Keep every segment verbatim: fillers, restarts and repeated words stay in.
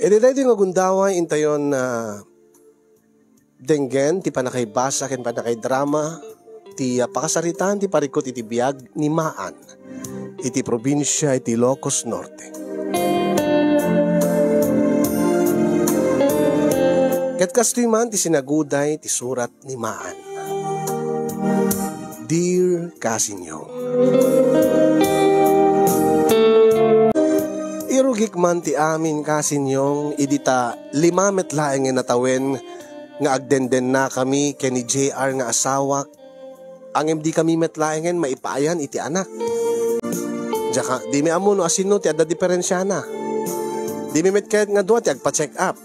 Iti daytoy nga gundaway, intayon, ah, denggen ti pannakaibasa ken pannakaidrama ti, ah, pakasaritaan ti parikut iti biag ni Maan iti probinsia iti Ilocos Norte. Ket kastoy man ti sinaguday ti surat ni Maan. Dear Kasinyong, irugik man ti amin, Kasinyong, idi ta lima met laengen a tawen nga agdendennakami ken ni J R nga asawak, ngem dikami met laengen maipaayan iti anak. Diaka, dimi ammo no asino ti adda diferensiana. Dimi met kayat nga dua ti agpa-check up.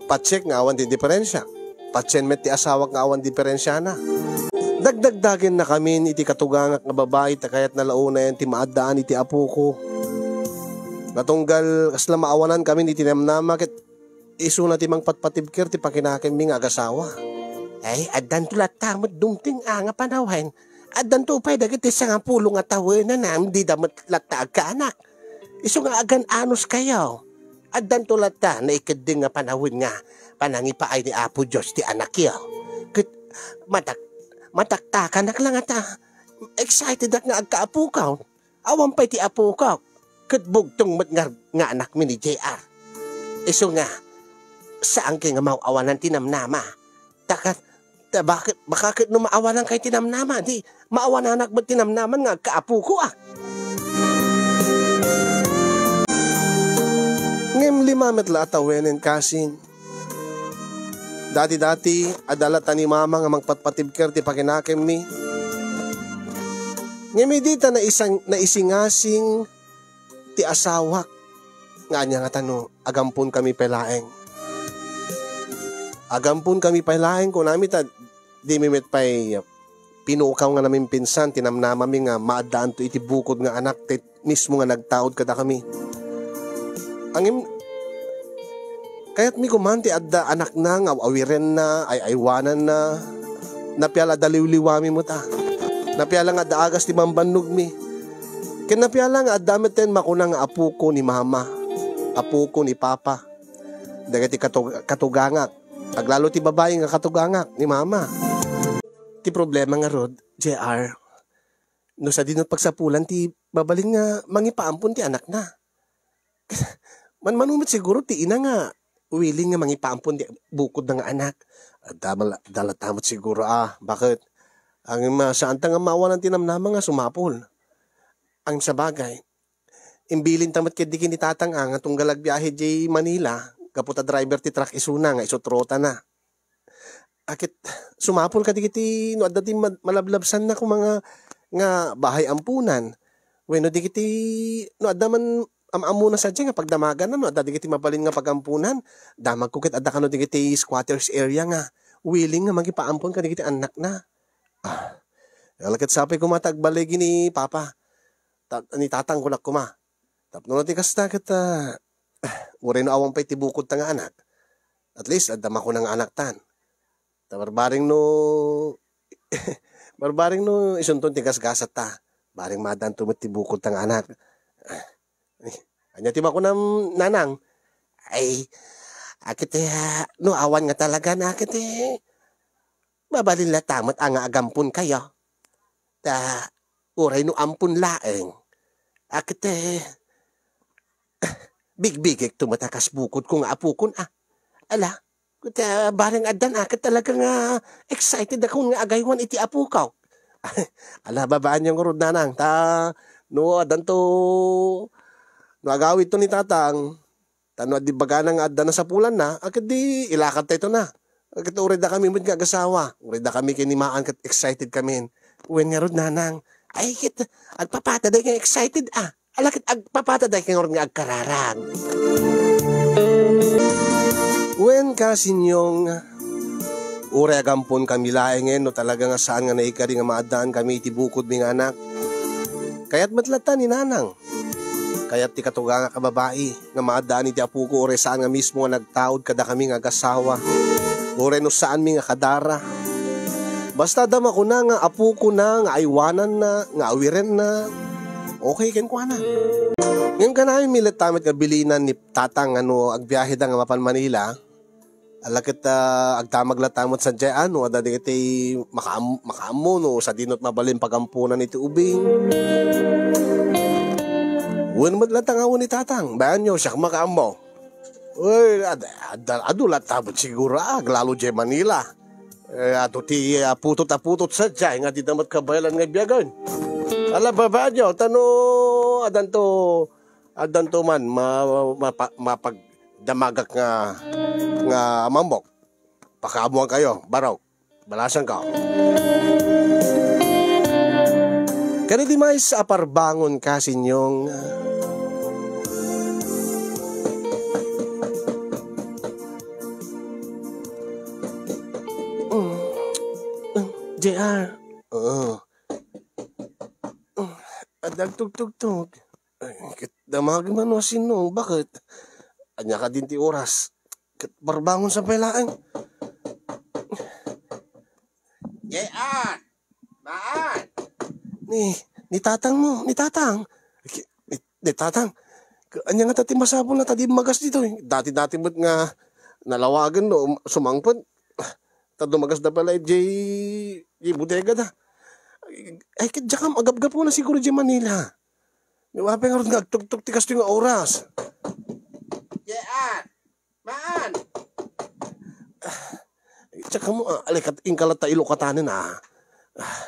Patsek nga awan ti diferensia. Patsen met ti asawak nga awan diferensiana. Dagdagdagennakamin iti katugangak nga babai ta kayatna la unayen ti maaddaan iti apoko. Natunggal kasla maawanankamin iti namnama ket isuna ti mangpatpatibker ti pakinakemmi nga agasawa. Ay, addanto latta met dumteng a nga panawen. Addanto pay dagiti sangapulo nga tawenanam, dida met latta agkaanak. Isu nga agan-anos kayo. Addanto latta naikeddeng nga panawen nga panangipaay ni Apo Dios ti anakyo. Ket matak-, mataktakanak la ngata. Excitedak nga agkaapukaw. Awan pay ti apokak. Ket bugtong met nga, nga anakmi ni J R. Isu nga, saan kay nga maawanan ti namnama. Ta ket, ta bakit, baka ket no maawanan kay ti namnama, di maawananak met ti namnaman nga agkaapoko, ah. Ngem lima met la a tawenen kasin. Dati-dati, adda latta ni mama nga mangpatpatibker ti pakinakemmi. Ngem idi ta naisang-, naisingasing ti asawak, nga ania ngata no agamponkami pay laeng. Agamponkami pay laeng, kunami ta dimi met pay pinukaw nga namimpinsan ti namnamami nga maaddaanto iti bukod nga anak ti mismo nga nagtaud kadakami. Ngem, kayatmi koman ti adda anakna nga aw-awirenna, ay-aywananna. Napiala adda liwliwami met a. Napiala nga adda agas ti bambannogmi. Ken napiala nga adda metten makuna nga apoko ni mama, apoko ni papa. Dagiti katug-, katugangak. Aglalo ti babai nga katugangak ni mama. Ti problema ngarud, J R, no sadino pagsapulan ti mabalin nga mangipaampon ti anakna. Manmano met siguro ti ina nga willing nga mangipaampon ti bukodna nga anak. Adda mal-, adda latta met siguro, ah, bakit? Ang ma-, saan ta nga maawanan ti namnama nga sumapul. Ang sabagay, imbilinta met ketdi ken ni tatang, ah, nga tunggal agbiahe diay Manila, gapu ta driver ti truck isuna nga isu trotana. Aket sumapul kadagiti no adda ti ma-, malablabsanna koma nga, nga bahay ampunan. Wenno dagiti no adda man am-ammona sadiay nga pagdamaganna no adda dagiti mabalin nga pagampunan. Damagko ket adda kano dagiti squatters area nga willing nga mangipaampon kadagiti annakna. Ah, ala ket sapay koma ta agbaligi ni papa. Ta-, ni tatang kunak koma. Tapno no ti kasta ket, ah, uray no awan pay ti bukodta nga anak, at least adda makuna nga anaktan. Ta barbareng no, barbareng no isunton ti gasgasatta, bareng maaddaanto met ti bukodta nga anak. Ania ti makunam, nanang? Ay, aket, ah, no awan nga talaga na aket, eh, mabalin latta met a nga agamponkayo. Ta uray no ampon laeng, aket, eh, bigbigekto met a kas bukodko nga apokon, ah. Ala, ket, ah, bareng addan aket talaga nga excited akon nga agaywan iti apoko. Ala, babaanyo ngarud, nanang, ta no addanto, no agawidto ni tatang, ta no adda ibagana nga adda nasapulanna, a ket di ilakadtayto na. A ket uray dakami met nga agasawa, uray dakami ken ni Maan ket excited kamin. Wen ngarud, nanang, ay ket agpapataday nga excited, ah. Ala ket agpapataday ka ngarud nga agkararag. Wen, Kasinyong, uray agamponkami laengen no talaga nga saan nga naikari nga maaddankami iti bukodmi nga anak. Kayat met latta ni nanang. Kayat ti katugangak a babai nga maaddaan iti apoko uray saan nga mismo nga nagtaud kadakami nga agasawa. Uray no saanmi nga kadara. Basta adda makuna nga apokona nga aywananna, nga awirenna. okay kenkuana. Ngem kanayon mi latta met nga bilinan ni Tatang nga no agbiaheda nga mapan Manila, ala ket, ah, agdamag latta met sadiay, a, no adda dagiti makaam-, makaammo no sadino met mabalin pagampona iti ubing. Wen met latta nga wen ni Tatang, bayanyo, siak makaammo. Uy, ad-, ad-, adu latta met siguro, ah, aglalo diay Manila. Eh, adu ti, ah, putot a putot sadiay nga dida met kabaelan nga biagen. Ala, babaenyo, ta no addanto, addanto man ma-, mapa-, mapagdamagak nga, nga ammook. Pakaammoankayo, barok. Balasanko. Kadi di mais a parbangon ka, Sinyong. Mm. J R. Oo. Adda agtugtugtog. Ay, ket damagem no asino, baket? Ania kadin ti oras? Ket parbangon sa pay laeng. J R! Maan! Ni, ni tatang mo, ni tatang. Ki-, ni, ni tatang. Ka-, ania ngata ti masapul na ta di magas ditoy? Dati-dati met nga nalawagen no, um, sumangpet. Ta dumagas da pala iti, iti bodega da. Ay, ket diak agapgapuna siguro iti Manila. Ni apay ngarud nga agtugtog ti kastoy nga oras? J R! Maan! Diak mo, ah, alikat, inka latta ilukatanen, ah. Ah,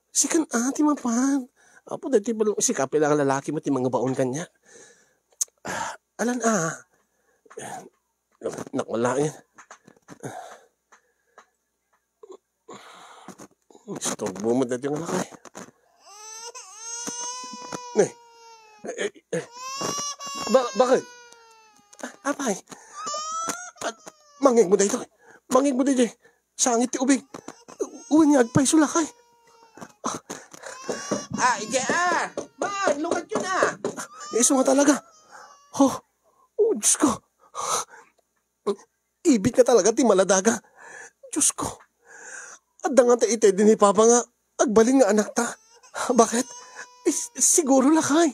sikan, ah, ti mapan. Apo, dati bal-, sika pay la nga lalaki met ti mangibaon kaniak. Ah, alan, ah. Nak, wala yan. Istorbo met daytoy nga lakay. Ne. Eh, eh, eh. Ba-, bakit? Ah, apay. At mangngegmo daytoy. Mangngegmo daytoy. Sangit ti ubing. Wen nga agpayso lakay. Ah, ije, ah. Maan, lukatyo na. Isu nga talaga. Oh, oh, Diyos ko. Ibit nga talaga ti maladaga. Diyos ko. Adda nga ta itay din ni Papa nga agbalin nga anakta. Bakit? Is-, siguro lakay.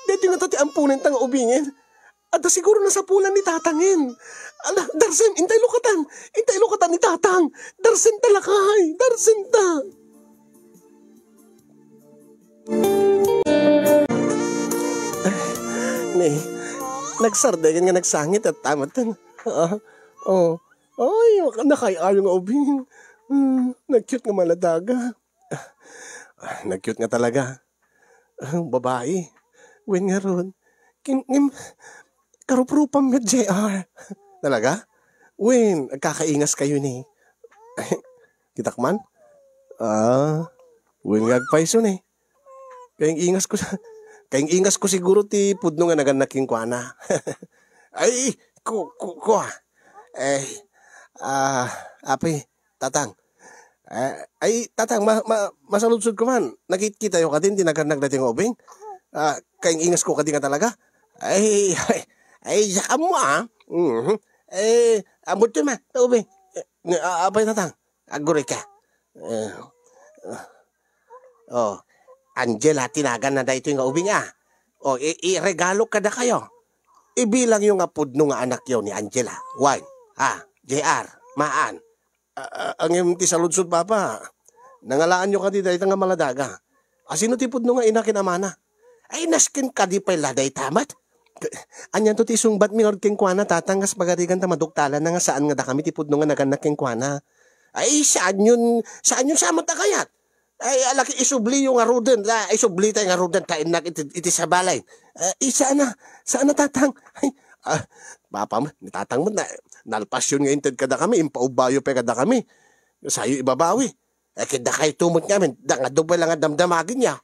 Daytoy nga ta ti amponenta nga ubingen. Adda siguro nasapulan ni Tatangen. Ala, darsem, intay lukatan. Intay lukatan ni Tatang. Darsem ta lakay. Darsem ta. Ni, nagsardeng nga nagsangit at tamatan. Ah, oh. Ay, nakay-ayo nga ubing. Hmm, nag-cute nga maladaga. Ah, nag-cute nga talaga. Ah, babae. Wen ngarud. Kim-, kim-, karuprupam met, J R. Talaga? Wen, agkakaingas kayo ni. Kitak man? Ah, wen nga agpayso ni. Kaing-ingas ko, kaing-ingas ko siguro ti pudno nga nagannak kenkuana. Ay, ku-, ku-, kua. Eh, ah, apay, Tatang. Eh, ay, Tatang, ma-, ma-, masaludsod ko man. Nakitkitayo kadin ti nagannak daytoy nga ubing? Ah, kaing-ingas ko kadi nga talaga? Ay, ay, ay, diak ammo, ah. Mhm. Eh, ammo ti ma, ta ubing. Eh, ni-, ah, apay, Tatang? Aguray ka. Eh, oh, Angela ti naganna daytoy nga ubing, ah. Oh, i-, iregalo kadakayo. Ibilangyo nga pudno nga anakyo ni Angela. Wen, ah, J R, maan. Ah, ah, ngem ti saludsod, Papa. Nangalaanyo kadi dayta nga maladaga? Asino ti pudno nga ina ken amana? Ay, nasken kadi pay la dayta met. Anianto ti isungbatmi ngarud kenkuana, Tatang, kas pagarigan ta maduktalanna nga saan nga dakami ti pudno nga nagannak kenkuana? Ay, saanyon, saanyon sa met a kayat? Ay, alaki, isubliyo ngaruden, la, isublitay ngaruden ta innak iti, iti sabali. Ah, ay, saanna, saanna, Tatang. Ay, ah, Papa met, ni Tatang met, na, nalpasyon nga inted kadakami, impaubbayo pay kadakami. Sayo ibabawi. Eh, ket dakayto met ngamin, da nga dubay la nga damdamagenyo.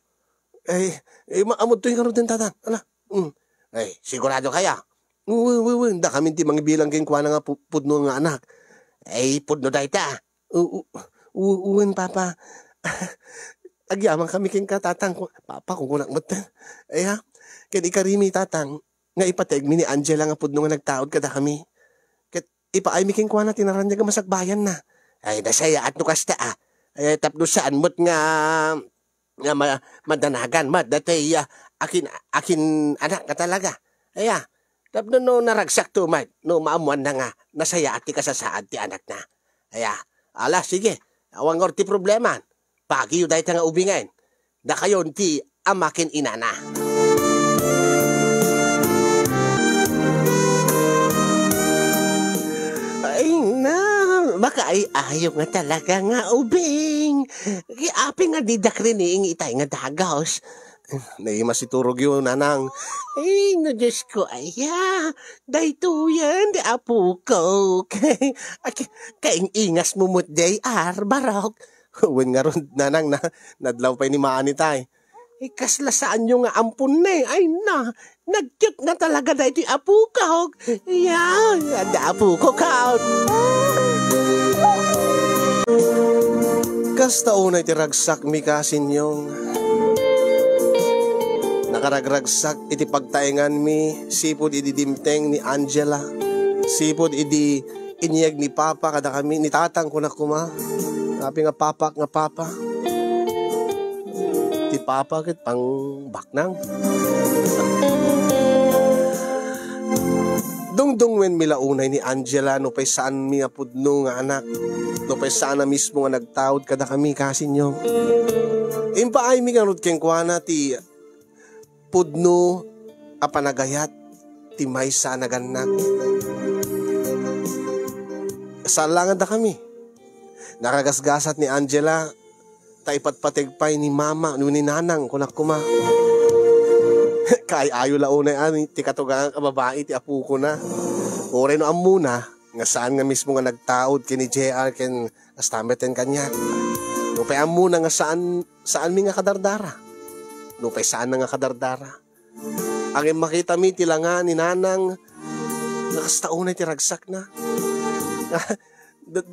Eh, eh, ma-, ammoto ngaruden, Tatang. Ala, mm. Eh, sigurado kayo? Wen, wen, wen, dakami ti mangibilang kenkuana nga pu-, pudno nga anak. Eh, pudno dayta. U-, u-, u-, wen, Papa. Agyamankami kenka, Tatang. Ku-, Papa, kunkunak met. Eh, ha? Ken ikarimi, Tatang, nga ipategmi ni Angela nga pudno nga nagtaud kadakami. Ket ipaaymi kenkuana ti naraniag a masakbayanna. Ay, nasayaat no kasta, ah. Ay, tapno saan met nga nga ma-, madanagan met datoy, ah, akin-, akin-anak nga talaga. Aya, tapno no naragsakto met, no maammoanna nga nasayaat ti kasasaad ti anakna. Aya, ala, sige, awan ngarud ti problema. Bagiyo dayta nga ubingen. Dakayon ti ama ken inana. Ay na, makaay-ayo nga talaga nga ubing. Apay nga didak riniing itay nga dagos? Naima si turogyo, nanang. Ay, no, Diyos ko, aya. Daytoyen, di apokok. Ak-, kaing-ingas mo mo't day ar, barok. Wen ngarud, nanang, na, nadlaw pay ni maani tay. Eh, kasla saanyo nga ampon ne? Ay na, nagcute na talaga daytoy apokok. Yan, yan da apokok, ha? Kasta unay ti ragsakmi, kasinyong. Nakaragragsak iti pagtaenganmi, sipud idi dimteng ni Angela. Sipud idi inyeg ni Papa kadakami, ni Tatang kunak koma. Apay nga Papak nga Papa. Ti Papa ket pangbaknang. Dungdungngenmi la unay ni Angela nupay saanmi nga pudno nga anak. Nupay saan a mismo nga nagtaud kadakami, kasinyong. Impaaymi ngarud kenkuana ti pudno a panagayat ti maysa a nagannak. Saan la nga dakami. Nakagasgasat ni Angela, ta ipatpateg pay ni mama wenno ni nanang, kunak koma. Kaay-ayo la unay a ti katugangak a babai ti apokona. Uray no ammona nga saan nga mismo nga nagtaud ken ni J R ken kasta met ken kaniak. Nupay ammona nga saan, saanmi nga kadardara. Nupay saanna nga kadardara. Ngem makitami ti langa ni nanang nga kasta unay ti ragsakna. Da-, da-,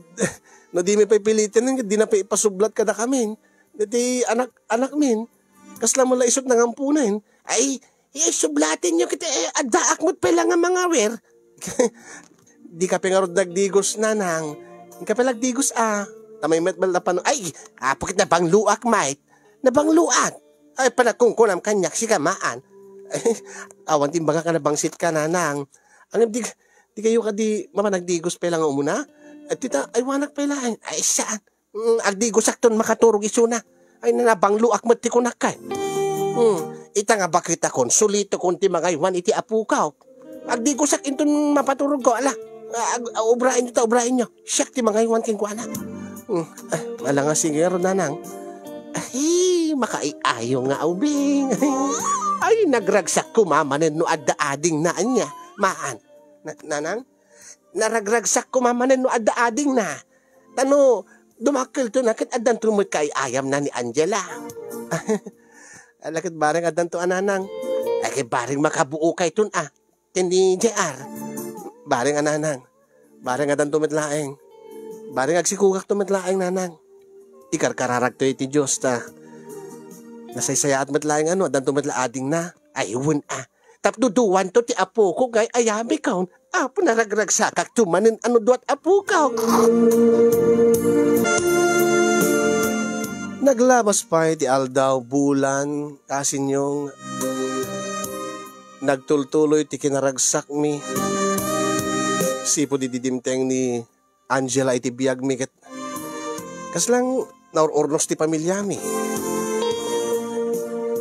no dimi pay piliten, dina pay ipasublat kadakamin. Dati anak, anakmin, kasla mo la isut nangampunen. Ay, isublatenyo kiti, eh, addaak met pay la nga mangawer. Dika pay ngarud nagdigos, nanang. Dika pay nagdigos, a. Tamay met bala pano. Ay, apo ket nabangloak, mait. Nabangloak. Ay, panagkunkunam kaniak, sika maan. Awan ti imbagak a nabangsit ka, nanang. Ngem di, di kayo kadi mapan nagdigos pay la nga umuna? At tita, aywanak pay la. Ay, saan? Mm, agdigosakton makaturog isuna. Ay, nabangloak met ti kunak kay. Mm, ita nga bakitakon, sulitakon ti mangaywan iti apokak. Agdigosak inton mapaturogko, ala. Ag-, ubraenyo ta, ubraenyo. Siak ti mangaywan kenkuana. Mm, ah, ala nga, sige, nanang. Ay, makaiayo nga ubing. Ay, nagragsak koma manen no adda adingna ania. Maan. Na-, nanang? Naragragsak koma manen no adda adingna. Ta no, dumakkelto na ket addanto met kaay-ayamna ni Angela. Ala ket bareng addanto a, nanang. Ay, ket bareng makabuokayton a. Ken ni J R. Bareng a, nanang. Bareng addanto met laeng. Bareng agsikogakto met laeng, nanang. Ikarkararagto iti Dios ta nasaysayaat met laeng a no addanto met la adingna. Ay, wen a. Tapno duanto ti apokok nga ay-ayamikon. Apo, naragragsakakto manen a no duat apokok. Naglabas pay ti aldaw, bulan, kasinyong, nagtultuloy ti kinaragsakmi. Sipud idi dimteng ni Angela iti biagmi ket kaslang naur-urnos ti pamiliami.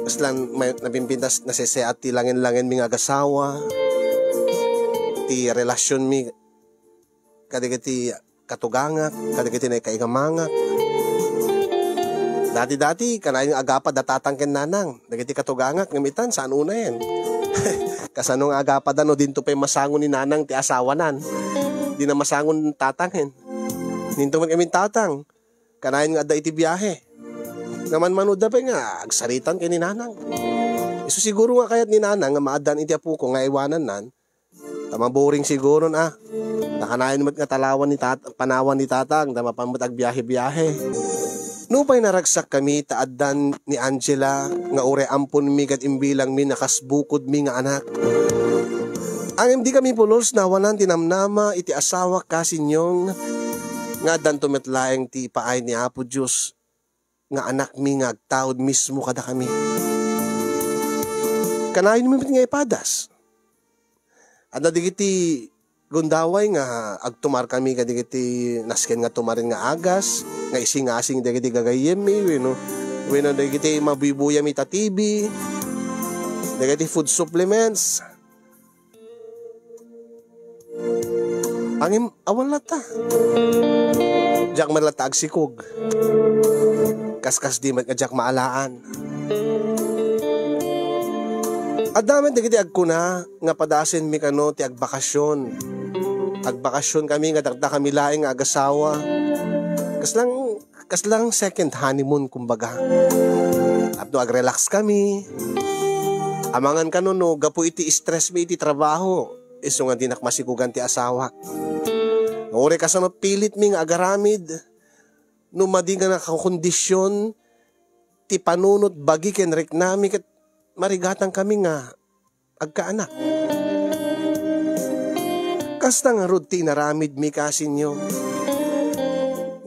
Kaslang may-, napimpintas, naseseat ti langen-langenmi nga agasawa, ti relasionmi kadagiti katugangak, kadagiti naikaigamangak. Dati-dati, kanayon nga agapad da tatang ken nanang. Dagiti katugangak, ngem itan, saan unayen. Kasano nga agapada no dinto pay masango ni nanang ti asawanan? Dina masango ni tatang, hen. Ninto met ngamin tatang, kanayon nga adda iti biahe. Nga manmanodda pay nga agsaritan ken ni nanang. Isu siguro nga kayat ni nanang nga maaddaan iti apoko nga aywanannan, ta maburing siguron a. Nakanayon met nga talawan ni tat-, panawan ni tatang, ta mapan met agbiahe-biahe. Nupay naragsakkami ta addan ni Angela nga uray amponmi ket imbilangmi a kas bukodmi nga anak. Ngem dikami pulos nawanan ti namnama iti asawak, kasinyong, nga addanto met laeng ti ipaay ni Apo Dios nga anakmi nga agtaud mismo kadakami. Kanayon mi met nga ipadas. Adda dagiti gundaway nga agtumarkami kadagiti nasken nga tumaren nga agas, nga isingasing dagiti gagayyemmi, wenno, wenno dagiti mabuybuyamin ita T V, dagiti food supplements. Ngem awan latta. Diak man latta agsikog. Kaskasdi met nga diak maalaan. Adda met dagiti agkuna nga padasenmi kano ti agbakasyon. Agbakasyonkami nga dakdakami laeng nga agasawa. Kaslang, kaslang second honeymoon, kumbaga. Tapno agrelax kami. Amangan kano no gapu iti stressmi iti trabaho, isu nga dinak masikogan ti asawak. Uray kasano pilitmi nga agaramid, no madi nga nakakondisyon ti panunot bagi ken riknami ket marigatankami nga agkaanak. Kasta ngarud ti inaramidmi, kasinyo.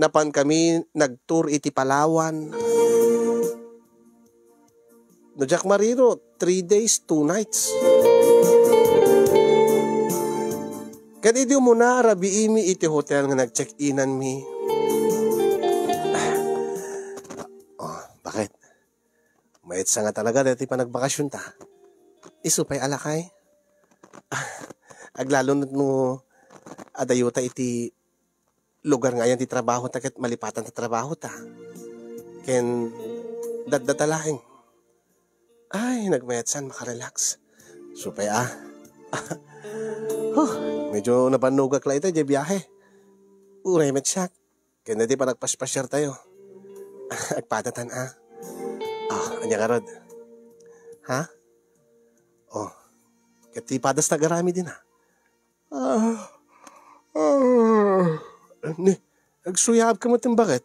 Napankami nagtour iti Palawan. No diak mariro, three days, two nights. Ket idi umuna, rabiimi iti hotel nga nag-check-inanmi. Oh, bakit? Mayat sa nga talaga daytoy panagbakasyonta. Isu pay a lakay. Aglalo no adayota iti lugar nga ayan ti trabahota ket malipatan ti trabahota. Ken daddata laeng. Ay, nagmayat sa makarelax. Supay a. Huh, medyo nabannogak la ita diay biahe. Uray met siak. Ken daytoy panagpaspasiartayo. Agpadatan a. Ah, ania ngarud? Ha? Oh. Ket ti padas ta agaramid dina. Ah. Ah. Ni, agsuyaabka met, bakit?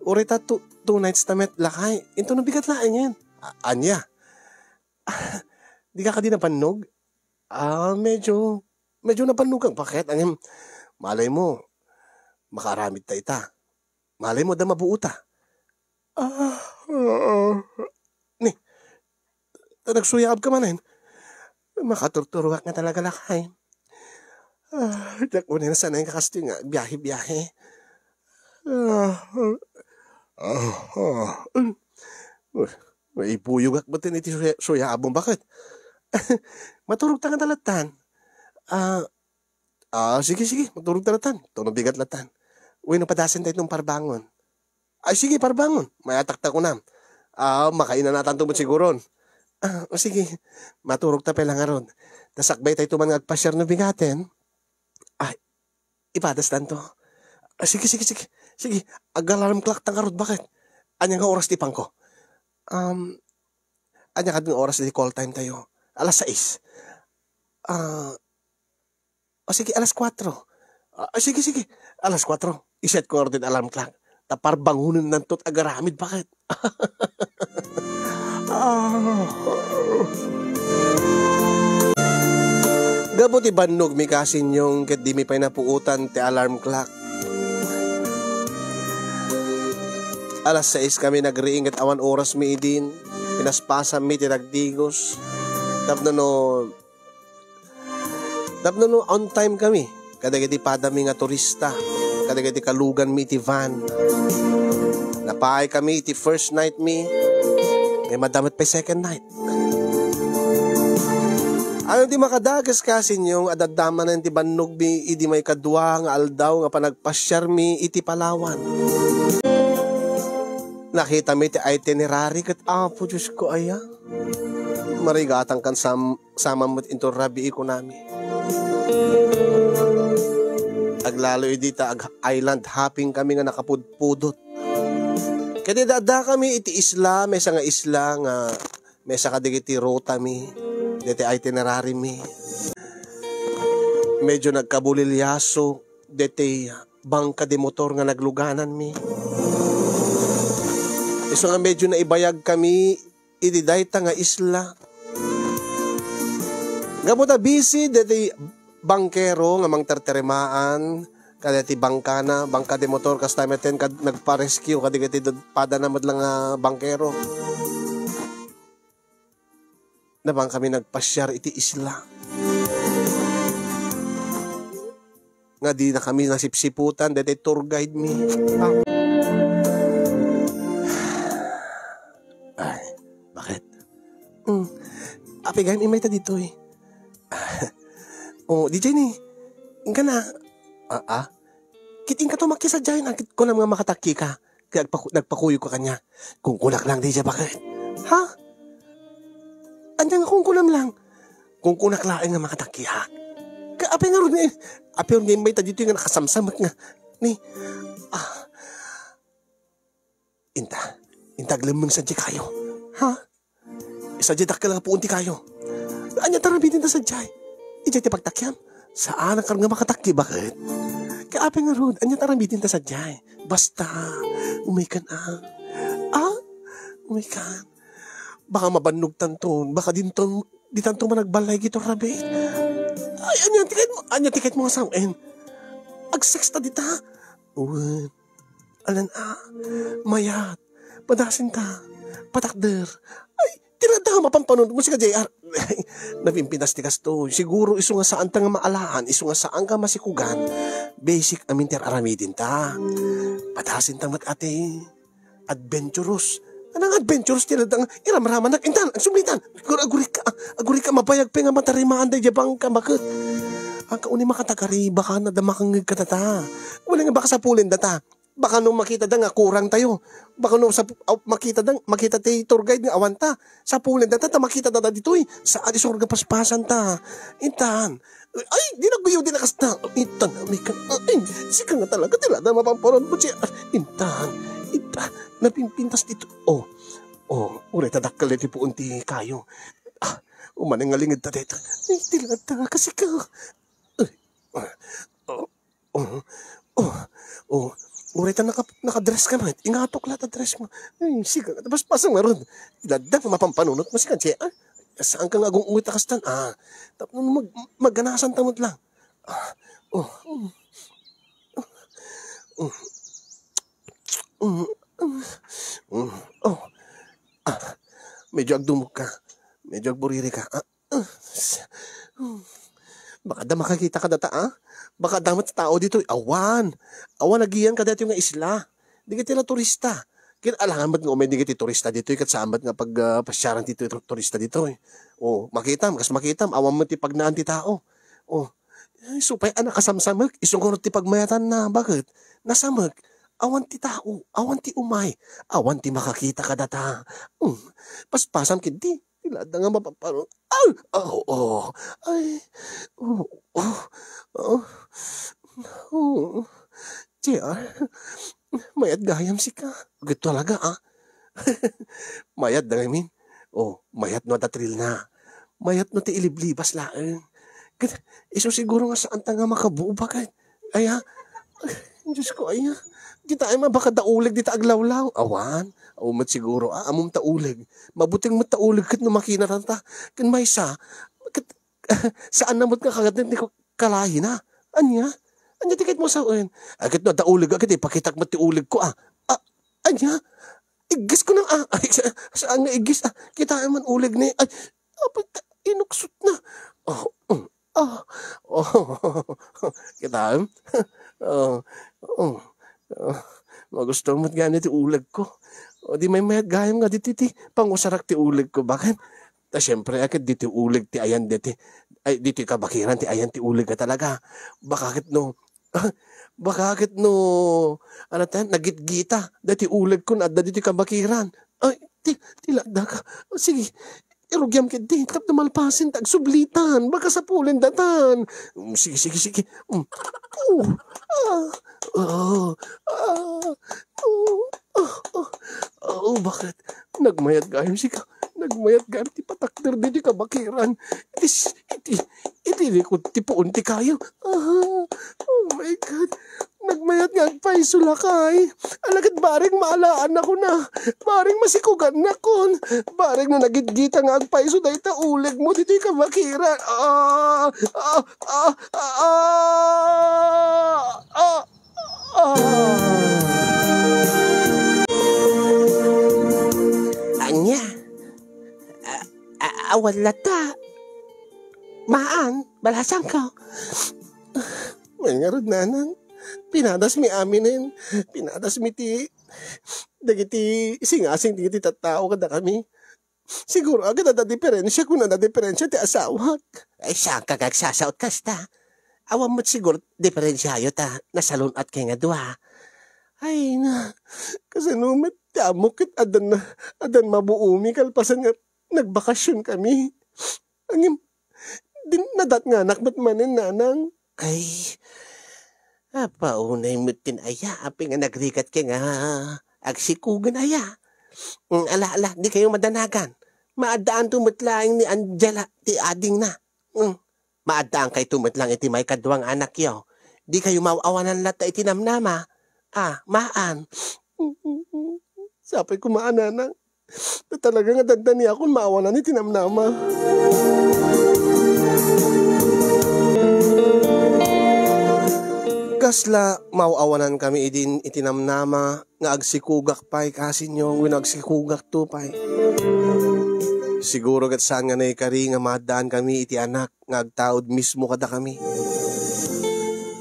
Uray ta two, two nights ta met, lakay. Intono bigat laengen. A-, ania? Dika kadi nabannog? Ah, medyo, medyo nabannogak, bakit? Ngem, malay mo, makaaramid ta ita. Malay mo, adda mabuota. Ah, ah, ni, ta nagsuyaabka manen. Makaturturuak nga talaga, lakay. Ah, diak unay nasanay nga kastoy nga biahe-biahe. Ah, ah, ah, ah. Maibuyogak met iti suya-, suyaabmo, bakit? Maturog ta nga lattan. Ah, ah, sige, sige, maturog ta lattan. Tuno bigat lattan. Uy, no padasen tayo itong parbangon. Ay, sige, parbangon. Mayatak ta kunam. Ah, makainanatanto met siguron. Ah, o sige, maturog ta pay la ngarud. Ta sakbay tayo tuman nga agpasiar no bigaten. Ay, ipadastanto. Ah, sige, sige, sige. Sige, ag-alarm clock ta ngarud, bakit? Ania nga oras ti panko? Um, ania kadin nga oras ti call time tayo? Alas sais. Ah, o sige, alas kuwatro. Ah, sige, sige. Alas kuwatro. Iset ko ngarud ti alarm clock. Ta parbangonennanto ti agaramid, bakit? Ah. Gapu ti bannogmi, kasinyong, ket dimi pay napuotan ti alarm clock. Alas sais kami nagriing ket awan orasmi idin. Pinaspasanmi ti dagdigos. Tapno no Tapno no on time kami kadagiti padami nga turista, kadagiti kaluganmi iti van. Napaay kami iti first night mi, ngem adda met pay second night. Ano ti makadakes, kasinyong, a dadamanen ti bannogmi idi maikadua nga aldaw nga panagpasiarmi iti Palawan? Nakitami ti itinerary ket, Apo Diosko, aya? Marigatan kan sam-, saman met inton rabii, kunami. Aglalo idi ta ag-island hopping kami nga nakapudpudot. Ket idi adda kami iti isla, maysa nga isla nga maysa kadagiti rutami, daytoy itinerary mi. Medyo nagkabulilyaso daytoy bangka de motor nga naglugananmi. Isu nga medyo naibayag kami iti dayta nga isla. Gapu ta busy daytoy bangkero nga mangterteremaan, Kada ti bangkana, bangka de motor, kasta met ken kad-, nagpa-rescue, kadagiti dad-, padana met lang nga bangkero. Nabang kami nagpasiar iti isla. Nga di na kami nasipsiputan, daytoy tour guide mi. Ah. Ay, bakit? Hmm. Apay gayam imayta ditoy? Oh, di Jenny. Ingka na. Ah, ah. Kit inka to makisadiay, nakit ko lang nga makatakki ka. Kaya agpaku-, nagpakuyo ka kanya. Kungkunak lang di siya, bakit? Ha? Anya nga kungkunam lang? Kungkunak laeng nga makatakki, ha? Ka, apay nga run, eh. Apay run nga imbay ta dito nga nakasamsamak nga. Ni, ah, inta. Inta aglemmeng sadiay kayo. Ha? Sadiay dakkel nga puon ti kayo. Anya ta aramiden ta sadiay? Idiay ti pagtakiam? Saan a kar nga makatakki, bakit? Ka apay nga run, anya ta aramiden ta sadiay? Basta, umay kan, ah. Ah? Umay kan. Baka mabannog tanton, baka dinton, di tanto managbalay gito rabi. Ay, anya tiket mo, anya tiket mo nga sao-en? Agsex ta dita. Wen. Alan a, mayat, padasinta, patakder. Ay, ti ladda nga mapanpanunot mo, sika, J R. Napimpinas ti kastoy. Siguro isu nga saanta nga maalaan, isu nga saanka masikugan. Basic amin ti ar-aramidenta. Padasinta met ati. Adventurous. Anang adventurous ti ladda nga iramramanak? Intan, agsublitan. Agur-, agurik ka, ah, agurik ka, mabayag pay nga matarimaan daydiay bangka, baket. Anka uni makatagari, baka nadda makangngeg kadata. Wala nga baka sapulenda ta. Baka no makita da nga kurang tayo. Baka no sa, aw, makita da, makita ti tour guide nga awan ta. Sapulenda ta, ta makita da ditoy. Saan isu nga paspasanta? Intan. Ay, di nagbiyo, di nakasta. Intan, amin ka. Ay, sika nga talaga, ti ladda mapanpanunot mo, J R. Intan, intan, napinpintas dito. Oh, oh, uray ta dakkel ti puon ti kayo. Ah, umanay nga linged ta dito. Ay, ti ladda nga kasi ka. Ay, ah, oh, oh, oh, oh. Uray ta naka-, nakadress ka met. Ingatok la ta dress mo. Ay, sika, tapos pasang nga run. Ti ladda nga mapanpanunot mo, sika, J R. Saan ka nga agung-uwit a kastan? Ah, tapno mag-, magganasan ta met lang. Ah, oh, mm. Mm. Mm. Mm. Oh. Ah, medyo agdumog ka. Medyo agburiri ka. Ah, ah, s-, mm. Baka da makakita kadata, ah? Baka da met tao ditoy. Awan. Awan agiyan kadatoy nga isla. Dagiti la turista. Ket alangan met nga umay dagiti turista ditoy, ket saan met nga pag, ah, pasiaran ti tur-, turista ditoy. Oh, makitam, kas makitam, awan met ti pagnaan ti tao. Oh, ay, isu pay a nakasamsamek, isu ngarud ti pagmayatanna, baket? Nasamek, awan ti tao, awan ti umay, awan ti makakita kadata. Hmm, paspasam ketdi, ti ladda nga mapaparo-, aw! Aw, oh, ay, oh, oh, oh, oh, J R, mayat gayam sika. Ket talaga, ah. Mayat da ngamin. Oh, mayat no adda thrill na. Mayat no ti iliblibas laeng. Ket isu siguro nga saanta nga makabuo, baket? Aya, Diyos ko, aya. Kitaem a baka da uleg dita aglawlaw. Awan. Awan met siguro, ah, ammom ta uleg. Mabuteng met ta uleg ket no makinaranta. Ken maysa, ket saan na met nga kagatnet ni ko-, kalahina. Ania? Ania ti ket mo sawen? Ay, ket no adda uleg, ket ipakitak met ti uleg ko, ah. Ah, ania? Iggis ko na, ah. Ay, sa-, saan nga iggis, ah? Kitaem man uleg ni, ay, apay, ta-, inuksot na. Oh, mm, ah, oh, kitaem? Oh, oh, oh, magusto met gani ti uleg ko. O di maymayat gayam nga ditoy ti pangusarak ti uleg ko, baket? Ta siempre, a ket ditoy uleg ti ayan ditoy, ay, ditoy kabakiran ti ayan ti uleg a talaga. Baka ket no, baka ket no, ano tayo, nagitgita ditoy uleg ko nga adda ditoy kabakiran. Ay, ti, ti ladda ka. O, sige, irugiam ketdi, tapno malpasen ta agsublitan, baka sapulen datan. Mm, sige, sige, sige. Mm. Oh, ah, ah, ah, oh, ah, ah. Oh, baket? Nagmayat gayam sika. Nagmayat gayam ti patakder ditoy kabakiran. Iti s-, iti, iti likod ti puon ti kayo. Ah, oh my God. Nagmayat nga agpayso lakay. Ala ket bareng maalaanakon a. Bareng masikugannakon. Bareng no nagitgita nga agpayso dayta uleg mo ditoy kabakiran. Ah, ah, ah, ah, ah, ah. Awan latta. Maan, balasangko. Wen ngarud, nanang. Pinadasmi aminen. Pinadasmi ti dagiti singasing dagiti tattao kadakami. Siguro, agad adda diferensia, kun adda diferensia ti asawak. Ay, saan ka agsasaot kasta? Awan met siguro diferensiayo ta nasalun-at kay nga dua. Ay, na, kasano met ti ammok ket addan, addan mabuomi kalpasan nga nagbakasion kami. Ngem, din, nadat nga anak met manen, nanang. Ay, apa, unay met tin aya, apay nga nagrigat ka nga agsikugan aya. Mm, ala, ala, di kayo madanagan. Maaddaanto met laeng ni Angela, ti adingna. Mm, maaddaankayo met lang iti maikadua nga anakyo. Di kayo maaw-awanan latta iti namnama. Ah, maan. Sapay ko maananang. Ta talaga nga dandaniakon maawanan iti namnama. Kasla maaw-awanan kami idin iti namnama nga agsikugak pay kasinyo wenno agsikugakto pay. Siguro ket saan nga naikari nga maaddaan kami iti anak nga agtaud mismo kadakami.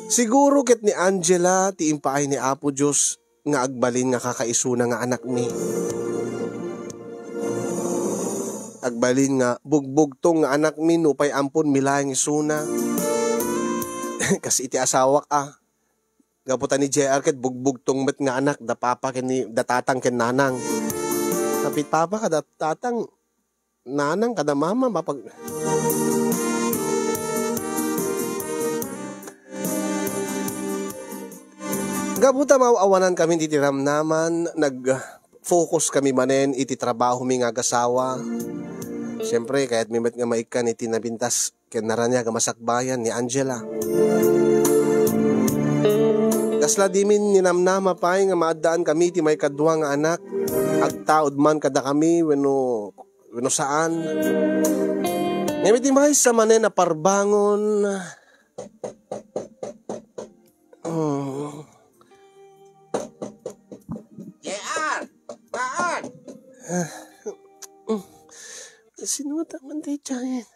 Siguro ket ni Angela ti impaay ni Apo Dios nga agbalin nga kakaisuna nga anakmi. Agbalin nga bugbugtong nga anakmi nupay amponmi laeng isuna. Kas iti asawak a. Gapu ta ni J R ket bugbugtong met nga anak da papa ken ni, da tatang ken nanang. Tapno papa kada tatang, nanang kada mama, mapag-, gapu ta maaw-awanan kami iti namnama, nag-focus kami manen iti trabahomi nga agasawa. Siempre, kayatmi met nga maikkan iti napintas ken naraniag a masakbayan ni Angela. Kasla dimin ninamnama pay nga maaddaan kami ti maikadua nga anak, agtaud man kadakami wenno, wenno saan. Ngem iti maysa manen a parbangon, hmm. J R! Maan! Ah, mm. Sino nga taman ti Giant?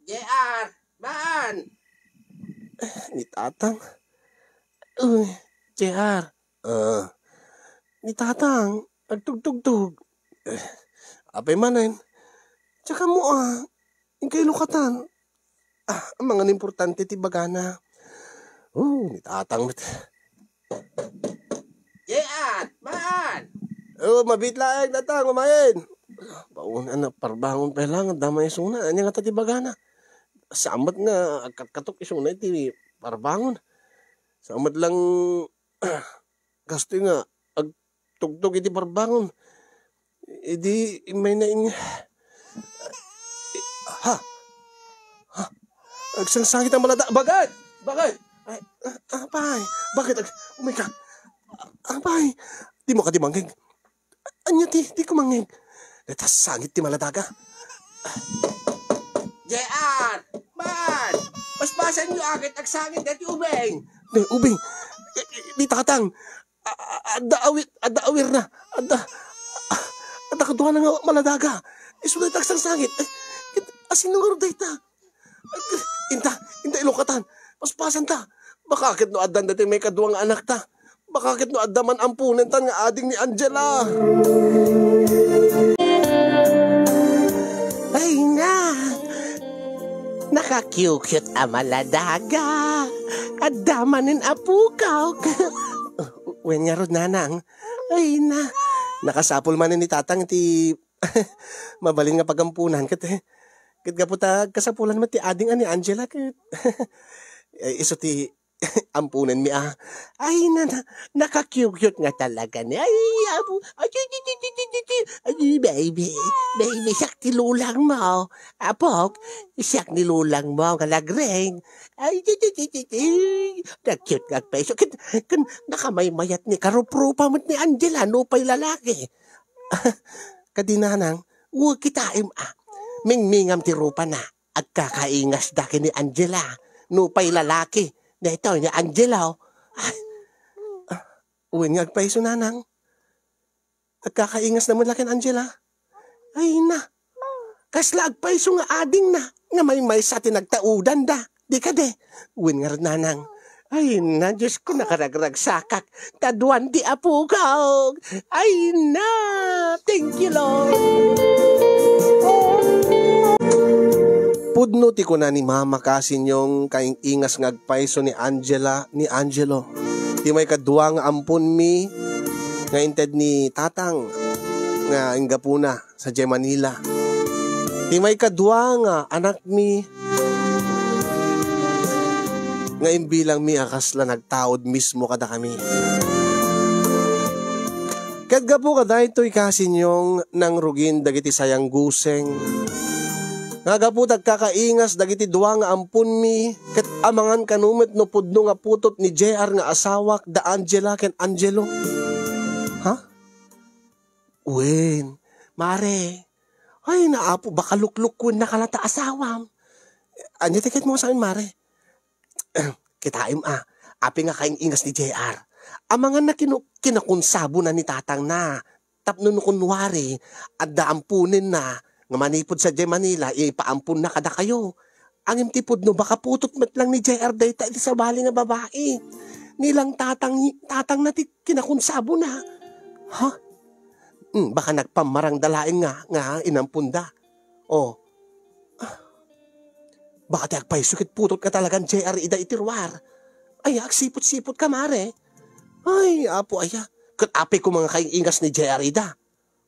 J R, maan? Ni Tatang. Uy, J R. Ah. Ni Tatang, agtugtugtog. Eh, apay manen? Tsaka mo, ah, ingkay lukatan. Ah, ang mga importante ti bagana. Oh, ni Tatang met. J R, maan? Oh, mabit laeng, Tatang, umayen. Baon, anak, parbangon pa lang, damay isuna, anya nga ta ti bagana. Samet nga, agkatkatok isuna iti parbangon. Samet lang, kastoy nga, agtugtog iti parbangon. Idi, immay na in-, ha? Ha? Agsangsangit ang malada-, bakit? Bakit? Ay, ah, apay, bakit? Ag-, oh my God. Apay, di mo ka di mangeg. Anya ti, di ko mangeg. Deta sangit ti maladaga. J R, man! Paspasan niyo agad agsangit deti ubing. Di, ubing. Di, di tatang. A-, a-, adda awir, adda awir na. Adda, adda kaduana nga maladaga. Isu dayta agsangsangit. Ay, ket, asino ngarud dayta? Inta, inta ilukatan. Paspasanta. Baka ket no addan daytoy maikadua nga anakta. Baka ket no adda man amponenta nga ading ni Angela. Ay na. Nakakiukiut a maladaga. Adda manen apokak. Wen ngarud, nanang. Ay na. Nakasapul manen ni tatang ti mabalin nga pagampunan ket, eh, ket gapu ta kasapulan met ti ading a ni Angela ket, eh, isu ti ampunenmi a. Ay, na, na, nakakiukiut nga talaga ni. Ay, apo. Ay, ay, ay, ay, ay, ay, ay, baby. Baby, siak ti lulang mo. Apok, siak ni lulang mo nga nagring. Ay, ay, ay, ay, ay, ay. Nag-cute nga agpaiso. Ken, ken, nakamaymayat ni karuprupa met ni Angela, nupay lalaki. Kadi nanang, uwag kitaem a. Mingmingam ti rupana. Agkakaingasda ken ni Angela. Nupay lalaki. Daytoy ni Angelo. Ay. Ah, wen nga agpaiso, nanang. Agkakaingasda met la ken Angela. Ay na, kasla agpayso nga adingna, nga maymaysa ti nagtaudanda. Di kadi? Wen ngarud, nanang. Ay na, Diosko, nakaragragsakak. Kaduan ti apok. Ay na, thank you, Lord. Pudno ti kuna ni Mama Kasinyong kaing-ingas nga agpayso ni Angela, ni Angelo. Ti maikadua nga amponmi nga inted ni Tatang nga inggapuna sadiay Manila. Ti maikadua nga anakmi nga imbilangmi a kasla nagtaud mismo kadakami. Ket gapu kadaytoy, Kasinyong, nangrugin dagiti sayangguseng nga gapu ta agkakaingas dagiti dua nga amponmi, ket amangan kano met no pudno nga putot ni J R nga asawak da Angela ken Angelo. Ha? Wen, mare. Ay, naapo, baka luklukkuen na ka la ta asawam. Ania ti ket mo sa amin, mare? Kitaem a, apay nga kaing-ingas ni J R. Amangan na kinu-, kinakunsabo na ni tatang na. Tapno no kunwari, adda ampunen na, nga manipud sadiay Manila, ipaampon na kadakayo. Ngem ti pudno, baka putot met lang ni J R dayta iti sabali nga babai. Ni lang tatang, tatang na ti kinakunsabo na. Ha? Hmm, baka nagpammarang da laeng nga, nga inampon da. Oh. Ah. Baka ti agpayso ket putot nga talagan J R ida iti ruar. Ay, agsipot-sipot ka, mare. Ay, apo aya. Ket apay koma nga kaing-ingas ni J R ida.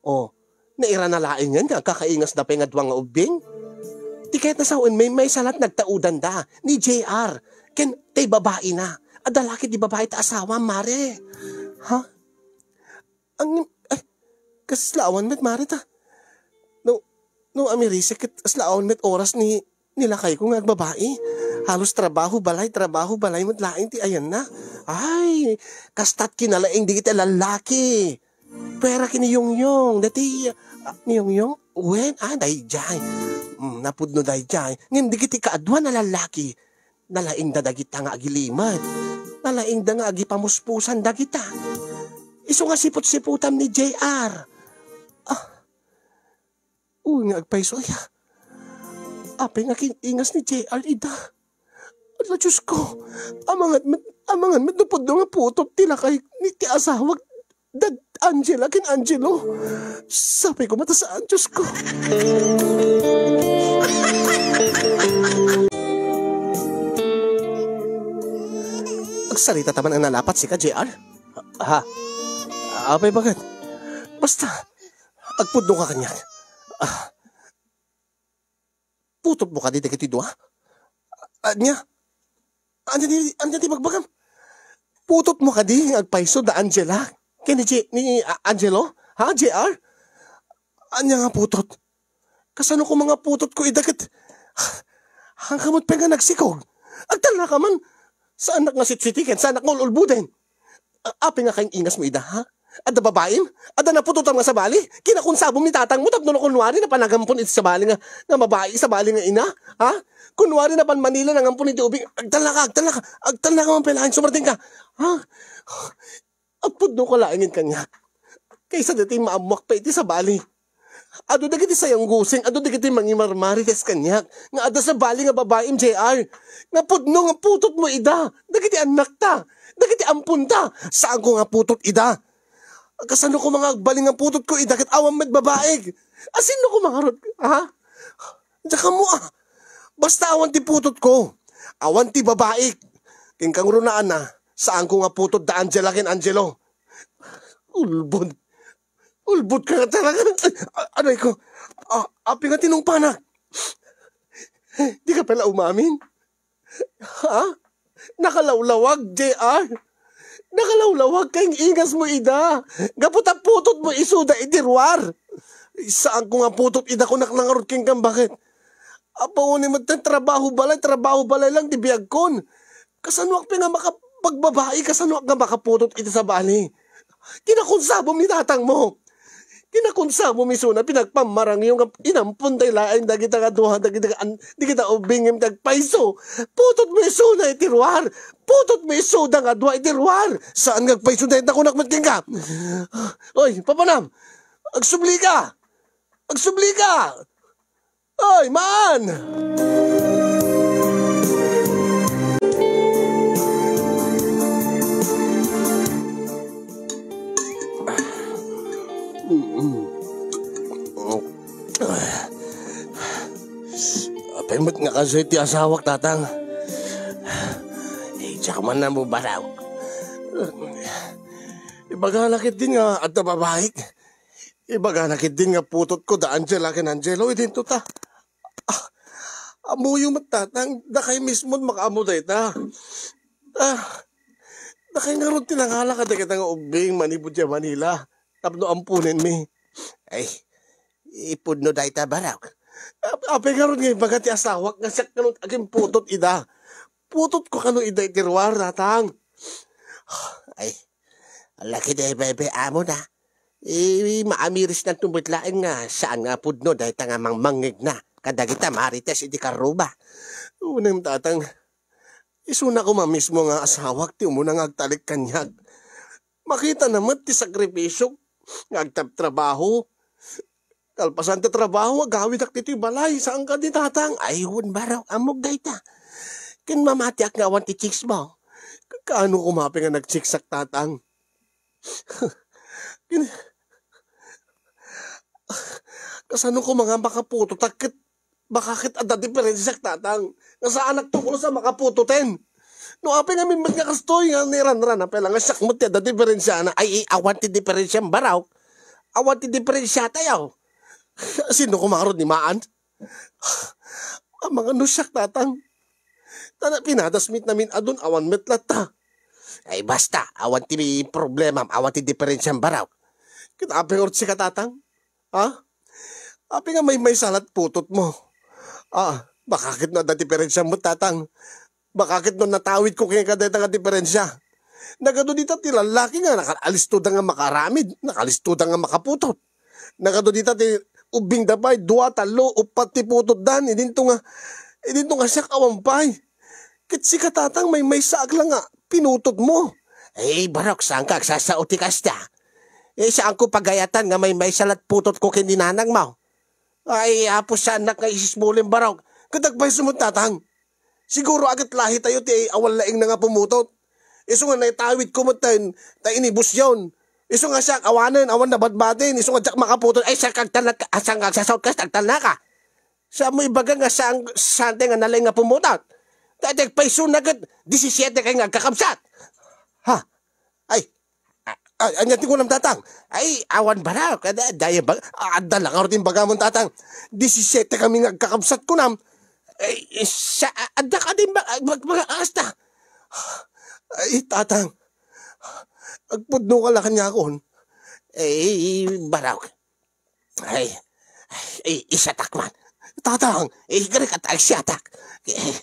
Oh, nairana laeng yan nga agkakaingas da pay nga dua nga ubbing. Ti kayat na sawen, maymaysa la't nagtaudanda ni J R. Ken tay babai na. Adda la ket di babai ta asawa, mare. Ha? Ang, eh, kasla awan met, mare, ta. No, no, amirisek ket kasla awan met oras ni, ni lakayko nga agbabai. Halos trabaho, balay, trabaho, balay met laeng ti ayanna. Ay, kasta't kinalaing dagiti lallaki. Pwera ken ni Yongyong, dati, ah, ni Yongyong? Wen, ah, daydiay. Mm, napudno daydiay. Ngem dagiti kaadua a lallaki, nalaingda dagita nga agilimed. Nalaingda nga agipamuspusan dagita. Isu nga sipot-sipotam ni J R. Ah. Uy, nga agpayso aya. Apay nga kin-ingas ni J R ida. Ala, Diosko, amangan met, amangan met no pudno nga putot ti lakay ni ti asawak da Angela ken Angelo. Sapay koma ta saan, Diosko. Agsarita ta man a nalapat sika, J R? Ha? Apay, baket? Basta, agpudno ka kaniak. Ah. Putotmo kadi dagiti dua? Ania? Ania ti, ania ti ibagbagam? Putotmo kadi nga agpayso da Angela ken ni Je-, ni, ah, Angelo? Ha, J R? Ania nga putot? Kasano koma nga putotko ida ket, hangka met pay nga nagsikog? Agtalnaka man. Saanak nga sitsitiken, saanak nga ul-ulboden. A-, apay nga kaing-ingasmo ida, ha? Adda babaim? Adda naputotam nga sabali? Kinakunsabom ni tatangmo tapno no kunwari napan nangampon iti sabali nga, nga babai, sabali nga ina? Ha? Kunwari napan Manila nangampon iti ubing, agtalnaka, agtalnaka, agtalnaka man pay laeng, sumartingka. Ha? Agpudno ka laengen kaniak. Kaysa daytoy maammoak pay iti sabali. Adu dagiti sayangguseng, adu dagiti mangimarmarites kaniak, nga adda sabali nga babaim, J R. Nga pudno nga putotmo ida, dagiti annakta, dagiti amponta, saanko nga putot ida. Kasano koma nga agbalin nga putotko ida ket awan met babaik? Asinno koma ngarud, ha? Diak ammo, ah. Basta awan ti putotko, awan ti babaik. Ken kangrunaan na, saanko nga putot da Angela ken Angelo. Ulbod. Ulbod ka nga talaga. A-, aray ko. A-, apay nga tinungpanak? Di ka pala umamin? Ha? Nakalawlawag, J R. Nakalawlawag kaing-ingasmo ida. Gapu ta putotmo isuda iti ruar. Saanko nga putot ida, kunak na ngarud kenka, baket? Apo, ni met, trabaho balay, trabaho balay lang ti biagkon. Kasanoak pay nga maka-, pagbabai, kasanoak nga makaputot iti sabali? Kinakunsabom ni tatangmo. Kinakunsabom isuna, pinagpammarangyo nga inampon tay laeng dagita nga dua, dagita nga an-, dagita ubing nga agpayso. Putotmo isuna iti ruar. Putotmo isuda nga dua iti ruar. Saan nga agpayso dayta, kunak met kenka? Oy, papanam, agsubli ka. Agsubli ka! Oy, maan! Apay met nga kastoy ti asawak, Tatang. Eh, diak man namubarok. Ibagana ketdin nga adda babaik. Ibagana ketdin nga putotko da Angela ken Angelo, idinto ta. Ah, ammoyo met, Tatang, dakay mismo makaammo dayta. Ah, dakay ngarud ti nangala kadagita nga ubbing manipud idiay Manila tapno amponenmi. Ay, ipudno dayta, barok. Ap-, apay ngarud nga ibaga ti asawak nga siak kano ti agimputot ida? Putotko kano ida iti ruar, Tatang? Ay, laki dayta, bebe, amo na. Eh, maamirisnan to met laeng nga saan nga pudno dayta nga mangmangngegna kadagita marites iti karruba. Unem, Tatang, isuna koma mismo nga asawak ti umuna nga agtalek kaniak. Makitana met ti sakripisiok nga agtrabtrabaho. Kalpasan ti trabaho, agawidak ditoy balay, saan kadi, Tatang? Ay, wen, barok, ammok dayta. Ken mamatiak nga awan ti chicks mo. Kaano koma pay nga nagchiksak, Tatang? Kin-, kasano koma nga makaputotak ket baka ket adda diferensiak, Tatang? Nga saanak to kono sa makaputoten. No apay ngamin met nga kastoy nga niranran, apay la nga siak met ti adda diferensiana. Ay, ay, awan ti diferensiam, barok. Awan ti diferensiatayo. Sino koma ngarud ni maan? Amangan no siak, Tatang. Ta napinadas met namin adun, awan met latta. Ay, basta, awan ti problemam, awan ti diferensiam, barok. Ket apay ngarud sika, Tatang? Ha? Apay nga maymaysa lat putotmo? Ah, baka ket no adda diferensiam met, Tatang. Baka ket no natawidko kenka dayta nga diferensia. Nagadu dita ti lallaki nga nakalistoda nga makaaramid, nakalistoda nga makaputot. Nagadu dita ti ubbingda pay, dua, tallo, uppat ti putotdan, idinto nga, idinto nga siak awan pay. Ket sika, Tatang, maymaysaak la nga pinutotmo. Eh, barok, saanka agsasao ti kasta? Eh, saanko pagayatan nga maymaysa lat putotko ken ni nanangmo? Ay, Apo, saannak nga isismulem, barok. Ket agpayso met, Tatang. Siguro a ket lahitayo ti awan laengna nga pumutot. Isu nga naitawidko met ta, ta inibusyon. Isu nga siak awanen, awan nabatbatin. Isu nga diak makaputot. Ay, saanka agtalnak, saanka agsasaot kas, agtalnaka. Saanmo ibaga nga saan, saantay nga nalaing nga pumutot? Dayta agpaysona ket disisiete kay nga agkakabsat. Ha? Ay, a-, a-, ania ti kunam, Tatang? Ay, awan, barok. Kada, daya bag-, adda la ngarud ti imbagamon, Tatang. Disisiete kami nga agkakabsat, kunam. Ay, sa, adda kadi bag-, bag-, bag-, asta. Ay, Tatang. Agpudno ka la kaniakon. Ay, barok. Ay, ay, ay, isiatak man. Tatang, eh, igari ka ta agsiatak. Eh,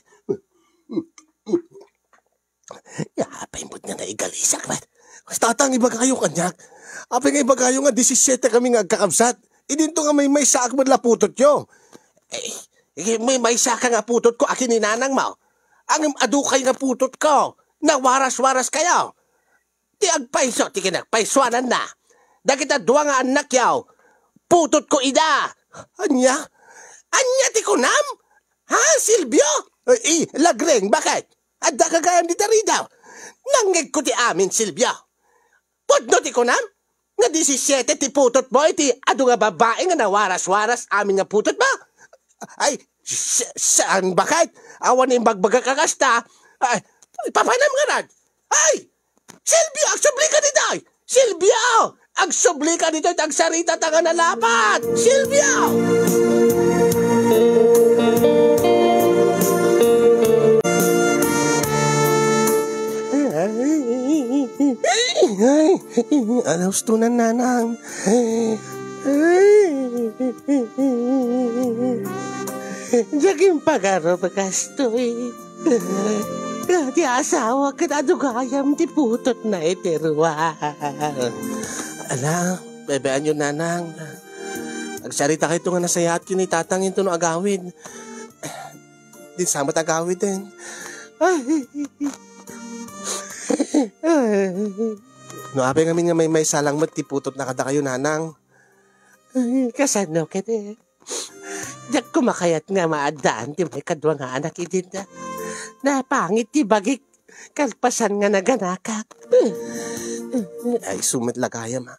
ya, apay met nga naigalisak, man. Tatang, ibagayo kaniak. Apay nga ibagayo nga disisiete kami nga agkakabsat. Idinto nga maymaysaak met la putotyo. Eh, eh, maymaysaka nga putotko, akin ni nanangmo. Ngem adu kay nga putotko. Nawaras-waras kayo. Ti agpayso ti kinagpaysoananna. Dagita dua nga annakyo, putotko ida. Ania? Ania ti kunam? Ha, Silvio? Ay, ay, lagreng, bakit? Adda ka gayam dita ridaw. Nangngegko ti amin, Silvio. Pudno ti kunam? Nga disisiete ti putotmo iti adu nga babai nga nawaras-waras amin nga putotmo? Ay, sa-, saan, bakit? Awan imbagbagak a kasta. Ay, ipapanam ngarud. Ay! Silvio, agsubli ka ditoy! Silvio! Agsubli ka ditoy, ta agsarita ta nga nalapat! Silvio! Ay, ay, ay, ano, ustunan, nanang? Ay, diak impagarup kastoy. Ti asawa ket adu gayam ti putotna iti ruar. Ala, bebeanyo, nanang. Agsarita kayto nga nasayaat ken ni tatang intono agawid. Di sa met agawiden. Ay. No apay ngamin nga maymaysa lang met ti putotna kadakayo, nanang. Ay, kasano kadi? Diak kumakayat nga maaddaan ti maikadua nga anak idinna. Napangit ti bagik, kalpasan nga naganakak. Ay, sumet la gayam, ha?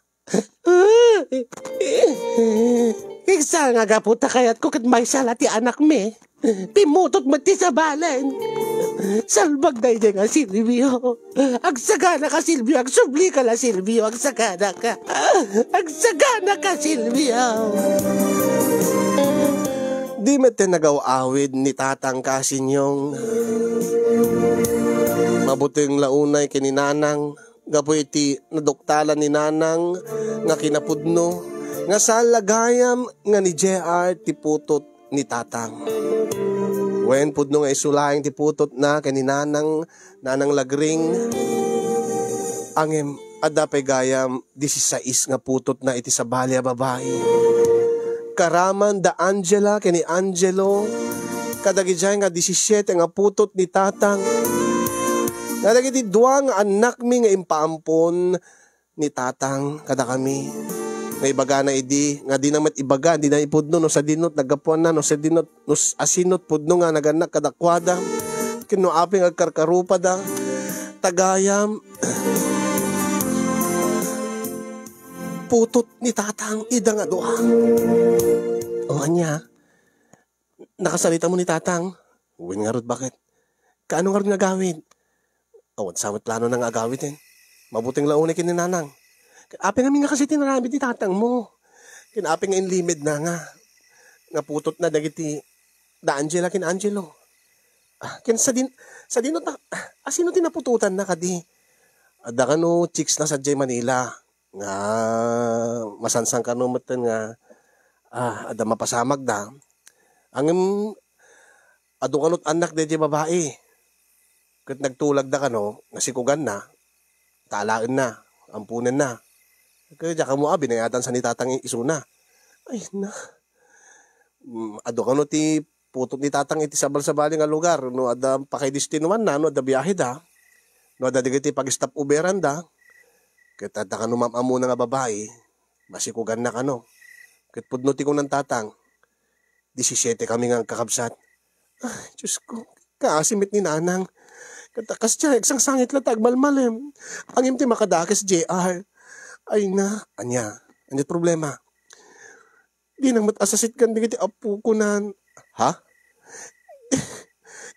Igsa nga gapu ta kayatko ket maysa la ti anakmi. Pimmutotmo ti sabalen. Salbag daydiay nga Silvio. Agsagana ka, Silvio. Agsubli ka la, Silvio. Agsagana ka. Agsagana ka, Silvio. Di met nagaw-awid ni Tatang Kasinyong. Mabuteng la unay ken ni Nanang gapu iti naduktalan ni Nanang nga kinapudno nga saan la gayam nga ni J R ti putot ni Tatang. Wen, pudno nga isu laeng ti putotna ken ni Nanang, Nanang Lagring. Ngem adda pay gayam disisais nga putotna iti sabali a babai. Karaman da Angela ken ni Angelo, kadagidiay nga disisiete nga putot ni Tatang. Nga dagiti dua nga annakmi nga impaampon ni Tatang kadakami. Nga ibagana idi, nga dina met ibaga, dina ipudno no sadino ti naggapuanna, no sadino, no s-, asino ti pudno nga nagannak kadakuada, ken no apay nga agkarkarupada. Ta gayam, putot ni Tatang ida nga dua. O ania? Nakasarita mo ni Tatang? Wen ngarud, baket? Kaano ngarud nga agawid? Awan sa met planona nga agawid, eh. Mabuteng la unay ken ni Nanang. Apay ngamin nga kasi tinaramid ni Tatang mo? Ken apay nga inlimedna nga, nga putotna dagiti da Angela ken Angelo? Ah, ken sadin-, sadino ta-, asino ti naputotanna kadi? Adda kano chicks na sadiay Manila nga masansan kano metten nga, ah, adda mapasamagda. Ngem adu kano ti annak daydiay babai. Ket nagtulagda kano nga sikuganna, ta alaenna, amponenna. Ket diak ammo a binayatan sa ni Tatang isuna. Ay, na. Mm, adu kano ti putot ni Tatang iti sabal-sabali nga lugar, no adda pakaidestinoanna, no adda biaheda, no adda dagiti pag-stop overanda, ket adda kano mam-ammona nga babai, masikuganna kano. Ket pudno ti kunan Tatang, disisiete kami nga agkakabsat. Ay, Diyos ko, kaasi met ni Nanang. Ket kasdiay, agsangsangit la ta agmalmalem. Ngem ti makadakes, J R. Ay na, ania? Ania ti problema? Dinak met asasitgan dagiti appokonan. Ha?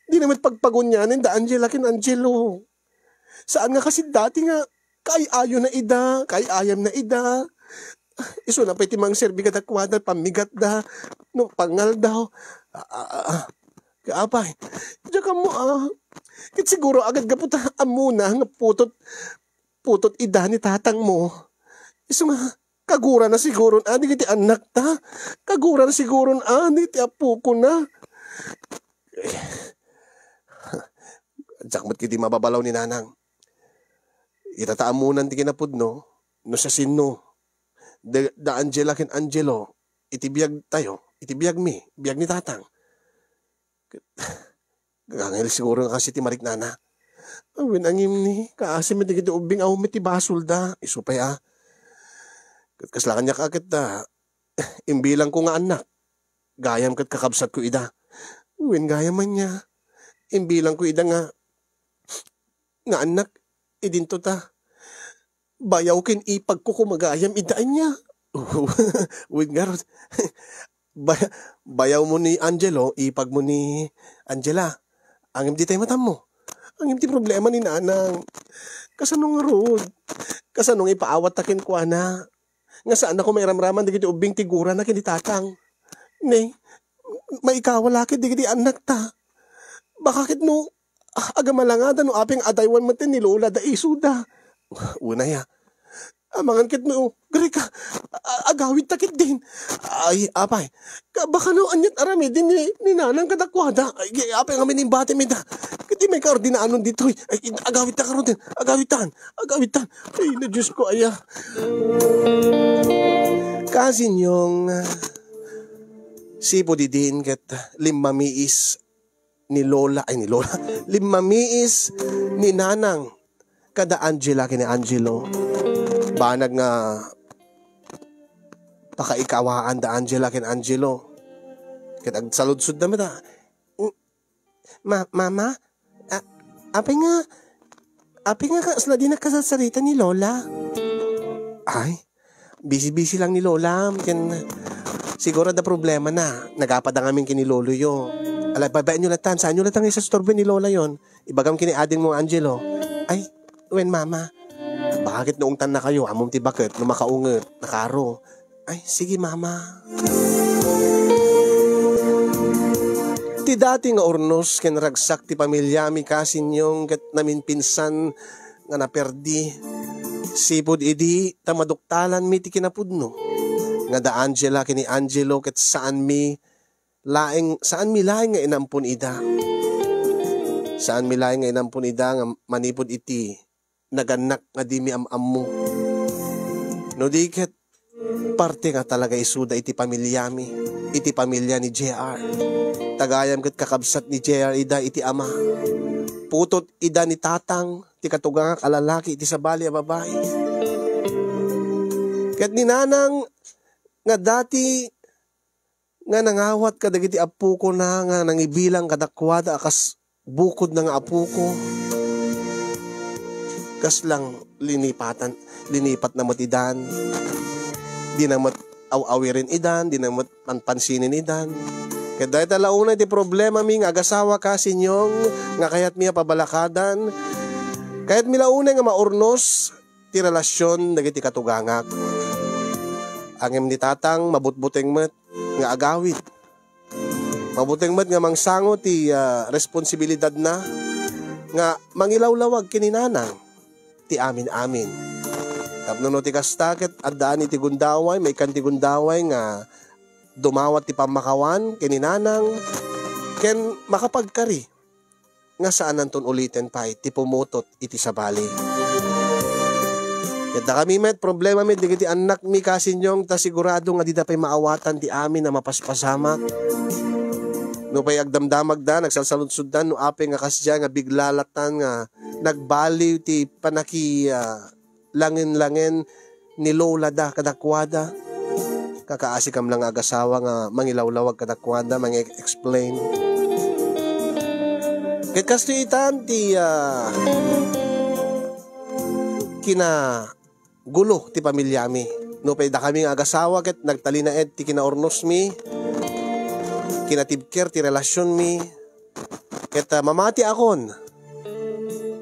Dinak met pagpagunianen da Angela ken Angelo. Saan nga kasi dati nga kaay-ayona ida, kaay-ayamna ida. Isuna pay ti mangserbi kadakuada, pammigatda, no pangngalda. Ah, ah, ah, ah. Kaapay, diak ammo, ah. Ket siguro agad gapu ta ammona nga putot, putot ida ni Tatang mo. Isu nga, kagurana siguron a dagiti annakta. Kagurana siguron a dagiti appokona. Diak met ketdi mababalaw ni Nanang. Ita ta ammonan ti kinapudno, no siasino. Da, da Angela ken Angelo, iti biag tayo, iti biagmi, biag ni Tatang. Gagangel siguro nga kasi ti mariknana. Awen, ngem ni, kaasi met dagiti ubbing a ummet ti basolda. Isu pay a. Ket kasla kaniak a ket, ah, imbilangko nga annak. Gayam ket kakabsatko ida. Wen, gayam ania. Imbilangko ida nga, nga annak, idinto ta. Bayaw ken ipagko koma gayam ida ania. Wen ngarud. Bay-, bayaw mo ni Angelo, ipag mo ni Angela. Ngem ditay matammo. Ngem ti problema ni Nanang. Kasano ngarud? Kasano nga ipaawatta kenkuana? Nga saannako mairamraman dagiti ubbing ti gurana ken ni Tatang. Ne, maikawa la ket dagiti annakta. Baka ket no, ah, agamalangada no apay nga adaywan met ni Lola da isuda. Unay a. Amangan ket no, Greka, a-, agawidta ketdin. Ay, apay, ka-, baka no aniat aramiden ni, ni Nanang kadakuada. Ay, apay ngamin imbatim ida. Ket di may kaordinanon ditoy. Ay, agawidta ngaruden. Agawidtan. Agawidtan. Ay, na Diyos ko, aya. Kasinyong, ah, sipud idin ket limmamiis ni Lola, ay, ni Lola, limmamiis ni Nanang kada Angela ken ni Angelo. Banag nga Pakaikawaan da Angela ken Angelo. Ket agsaludsodda met a, "Mm, ma-, Mama, a-, apay nga, apay nga kasla di nagkasarsarita ni Lola?" Ay, busy-busy lang ni Lola, ken siguro adda problemana. Nagapada ngamin ken ni Loloyo. Ala, babaenyo latan, saanyo latan nga isastorbo ni Lolayon. Ibagam ken ni adingmo, Angelo. Ay, wen, Mama. Bakit naungtannakayo? Ammom ti baket no makaunget, nakaro. Ay, sige, Mama. Ti dati nga urnos ken ragsak ti pamiliami, Kasinyong, ket naminpinsan nga naperdi. Sipud idi ta maduktalanmi ti kinapudno nga da Angela ken ni Angelo, ket saanmi laeng, saanmi laeng nga inampon ida. Saanmi laeng nga inampon ida nga manipud iti nagannak nga dimi am-ammo. No di ket, parte nga talaga isuda iti pamiliami, iti pamilia ni J R. Tagayam ket kakabsat ni J R ida iti ama. Putot ida ni Tatang, ti katugangak a lalaki iti sabali a babai. Ket ni Nanang nga dati nga nangawat kadagiti appokona nga nangibilang kadakuada a kas bukodna nga appoko. Kasla linipatan, linipatna met idan. Dina met aw-awiren idan, dina met panpansinen idan. Ket dayta la unay ti problemami nga agasawa, Kasinyong, nga kayatmi a pabalakadan. Kayatmi la unay nga maurnos ti relasion dagiti katugangak. Ngem ni Tatang, mabutbuteng met nga agawid. Mabuteng met nga mangsango ti, ah, responsibilidadna nga mangilawlawag ken ni Nanang ti amin-amin. Tapno no ti kasta ket addaan iti gundaway, maikkan ti gundaway nga dumawat ti pammakawan ken ni Nanang ken makapagkari nga saananton uliten pay ti pumutot iti sabali. Ket dakami met, problemami dagiti annakmi, Kasinyong, ta sigurado nga dida pay maawatan ti amin a mapaspasamak. Nupay agdamdamagda, nagsalsaludsodda no apay nga kasdiay nga bigla latan nga nagbaliw ti panaki-, ah, langen-langen ni Lola da kadakuada. Kakaasi kam lang agasawa nga mangilawlawag kadakuada, mangi-explain. Ket kastoy itan ti, ah, kinagulo ti pamiliami. Nupay dakami nga agasawa ket nagtalinaed ti kinaurnosmi, kinatibker ti relasionmi, ket, ah, mamatiakon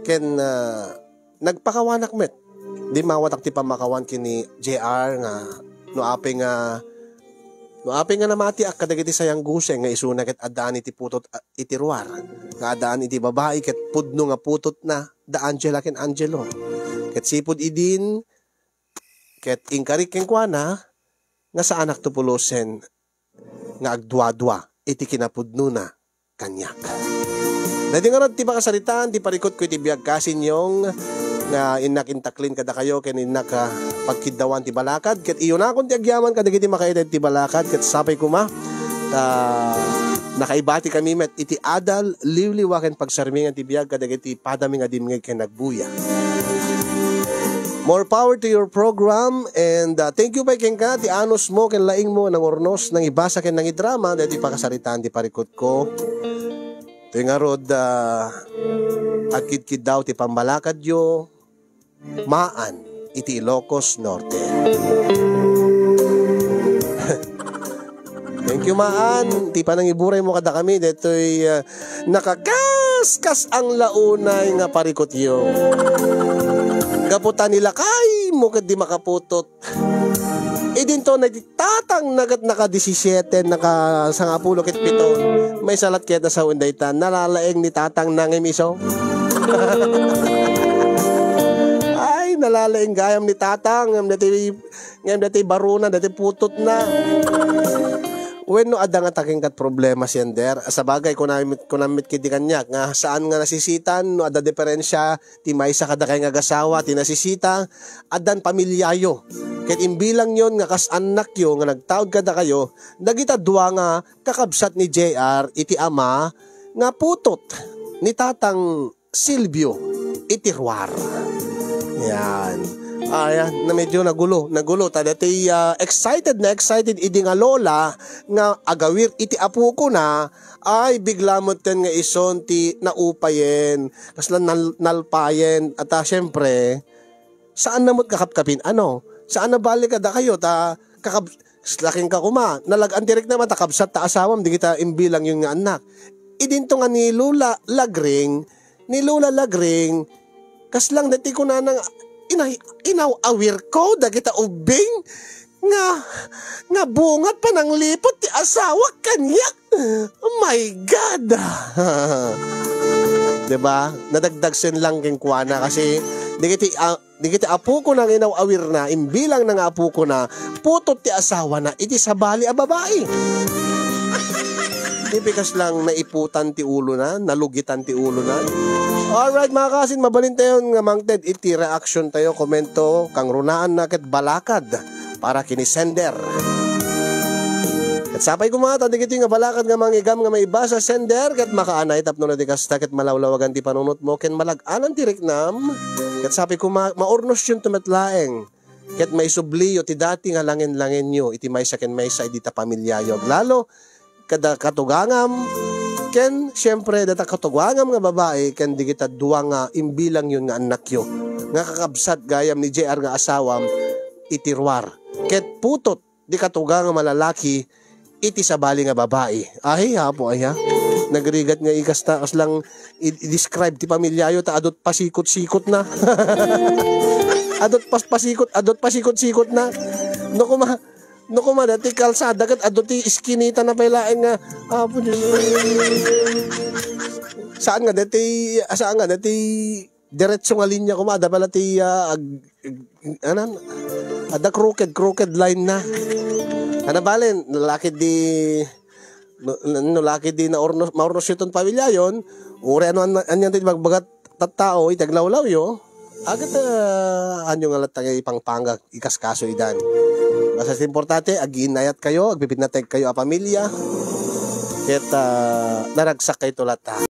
ken, ah, nagpakawanak met. Dimmawatak ti pammakawan ken ni J R nga no apay nga, no apay nga namatiak kadagiti sayang guseng nga isuna ket addaan iti putot, a, iti ruar, nga addaan iti babai ket pudno nga putotna da Angela ken Angelo. Ket sipud idin, ket inkarik kenkuana nga saanak to pulosen nga agduadua iti kinapudnona kaniak. Daytoy ngarud ti pakasaritaan ti parikutko iti biag, Kasinyong, nga innak intaklin kadakayo ken innak, ah, pagkiddawan ti balakad ket iyunakon ti agyaman kadagiti makaitid ti balakad ket sapay koma ta nakaibati kami met iti adal, liwliwa ken pagsarmingan ti biag kadagiti padami nga dimngeg ken nagbuya. More power to your program, and, uh, thank you pay kenka ti anusmo ken laingmo nangurnos, nangibasa ken nangidrama daytoy pakasaritaan ti parikutko. Toy ngarud, uh, agkidkiddaw ti pammalakadyo maan iti Ilocos Norte. Thank you, Maan. Ti panangiburaymo kadakami, daytoy, ah, nakakaskas ang launay nga parikutyo. Gapu ta nilakaymo ket di makaputot. Idinto na ti tatang na ket naka disisiete, naka sangapulo ket pito. Maysa lat ket nasawen dayta, nalalaeng ni tatang na ngem iso. Ay, nalalaeng gayam ni tatang, ngem dati Ngem dati barona, dati putotna. Wenno adda nga taking kat problema, sender. Sabagay, kunam-, kunam met kidi kaniak nga saan nga nasisitan no adda diferensia ti maysa kadakay nga agasawa, ti nasisita, addan pamiliayo. Ket imbilangyon nga kas annakyo nga nagtaud kadakayo, dagita dua nga kakabsat ni J R iti ama nga putot ni Tatang Silvio iti ruar. Yan. Ay, ah, na medyo nagulo, nagulo. Ta dati, ah, excited na excited idi nga lola nga agawir iti apokona, ay bigla metten nga ison ti naupayen. Kasla nal-, nalpayen. At, ah, siyempre, saan na met kakapkapin, ano? Saan na balik kada kayo? Ta, kakab-, laking ka kuma. Nalag-an ti riknam ta kabsat ta asawam, di kita imbilang yun nga anak. Idinto nga ni Lola Lagring, ni Lola Lagring, kaslang dati kunana nga, inay-, inaw-awir ko, dagita ubbing, nga, nga bungat panangliput ti asawak kaniak. Oh my God! Diba? Nadagdag sen lang kenkuana kasi, dagiti, ah, dagiti apokona nga inaw-awirna, imbilangna nga apokona, putot ti asawana, iti sabali a babai. Di pikas lang naiputan ti ulona, nalugitan ti ulona. Alright, mga kasin, mabalintayon nga mangted iti reaction tayo, komento, kangrunaan na ket balakad para kini sender. Ket sapay kuma, ta dagiti nga balakad nga mangigam nga maibasa sender, ket makaanay tapno no di kasta ket malawlawagan ti panunotmo ken malag-anan ti riknam. Ket sapay kuma, maurnosyonto met laeng. Ket maisubliyo ti dati nga langen-langenyo iti maysa ken maysa idi ta pamiliayo. Aglalo, kada katugangam, ken siempre, data katugangam nga babai, ken digita dua nga imbilangyon nga annakyo, nga kakabsat gayam ni J R nga asawam iti ruar. Ket putot di katugangam a lalaki iti sabali nga babai. Ay, apo, ay, ha? Nagrigat nga ikasta, kaslang i-, i-describe ti pamilyayo, ta adut pasikot-sikot na. Adut pas pasikot, adut pasikot-sikot na. No kuma, no kuma, dati kalsada ket adut ti iskinita na pay laeng nga, apo, Diyos. Saan nga, dati, saan nga, dati diretso nga linya kuma, adda pala ti, ah, ag-, ag-, anan? Adda crooked, crooked line na. Ana balen, no lakit di, no, no lakit di naurnos, maurnos iton pamilyayon, uri ano an-, anyan ti magbagat tattao, iti aglawlawyo, agat, ah, anyo nga latta nga ipangpangag, ikaskaso idan. Basta ti importante, agiinayat kayo, agpipinateg kayo a pamilya, ket, ah, naragsak kayo latta.